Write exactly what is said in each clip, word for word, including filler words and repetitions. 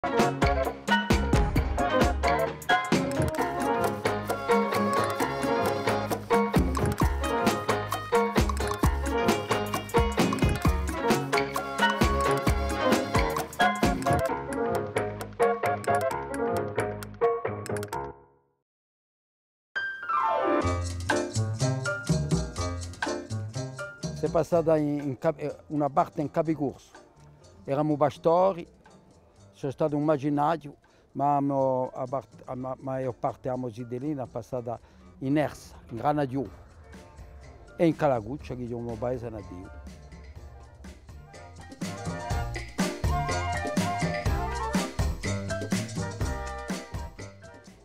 S'hè passata in, in Cap-, eh, una parte in Capicorsu. Eramu pastori, sò statu un macinaghju, ma a mo, a part-, a ma-, maiò parte di a mo zitellina hè passata in Ersa, in Granaghjolu, è in Calacuccia, chì hè u mo paese nativu.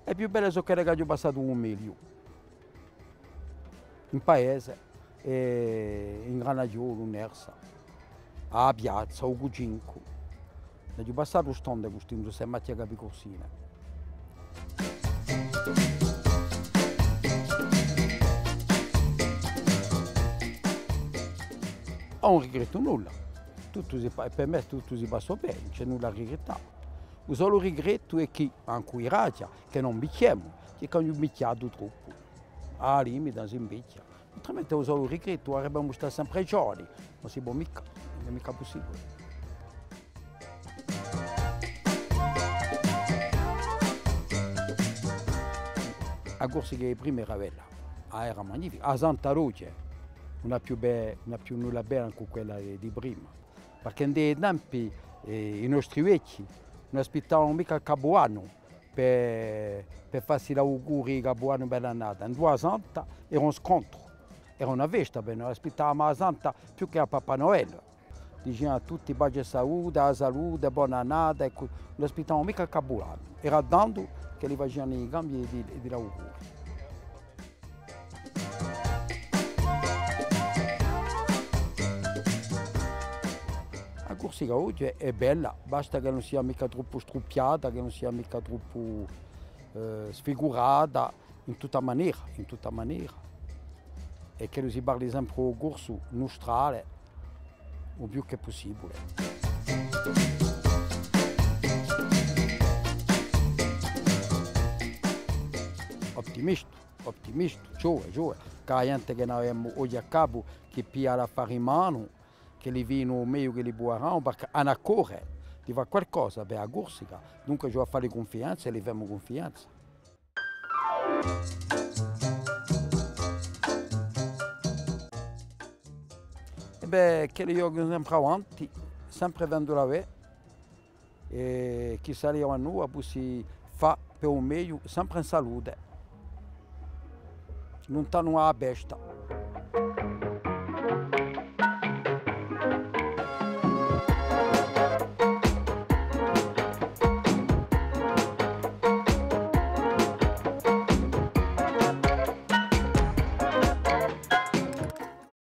E più belle sò quelle ch'aghju passatu cù Miliu, in paese, è in Granaghjolu, in Ersa, à a piazza, à u Cucincu. N'aghju passatu stonde custì, in ste machje capicorsine. Ùn rigrettu nulla. Tuttu si pa-, per mè tuttu si passò bè, ùn ci hè nulla à rigrettà. U solu rigrettu hè chì, ancu i raghji, chì ùn invechjemu, chì aghju invechjatu troppu. À a limita s'invechja. Altrimenti u solu rigrettu, avaremu da stà sempre ghjovani, ùn si pò micca, ùn hè micca pussibule. A Corsica di prima era bella, ah, era magnifica. A Santa d'oghje ùn hà più be-, ùn hà più nulla à vede cù quella di, di prima. Perchè in i tempi, eh, i nostri vechji ùn aspittavanu micca Capu d'annu per, per fassi l'auguri di Capu d'annu, bella annata. Induv'è a Santa era un scontru, era una festa per noi, aspittavamu a Santa più chè à Papà Noel. Dicianu à tutti pace è salute, a salute, bona annata, è cu-, ùn aspittavanu micca Capu d'annu. Era tandu ch'elli facianu i cambii di, di l'auguri. A Corsica oghje hè bella, basta chì ùn sia micca troppu struppiata, chì ùn sia micca troppu, eh, sfigurata, in tutta manera, in tutta manera. È ch'ellu si parli sempre u corsu nustrale, u più chè pussibule. Ottimistu, ottimistu, ghjova, ghjova, chì a ghjente chì n'avemu oghje à capu, chì piglia l'affare in manu, chì li vinu u megliu chì li pudaranu, perchè anu à core di fà qualcosa per a Corsica, dunque ci vole à falli cunfidenza è li femu cunfidenza. È bè, chì eiu ghjocu sempre avanti, sempre avendula à vede, è chì saria una nova, pussi fà per u megliu, sempre in salute, luntanu à a pesta.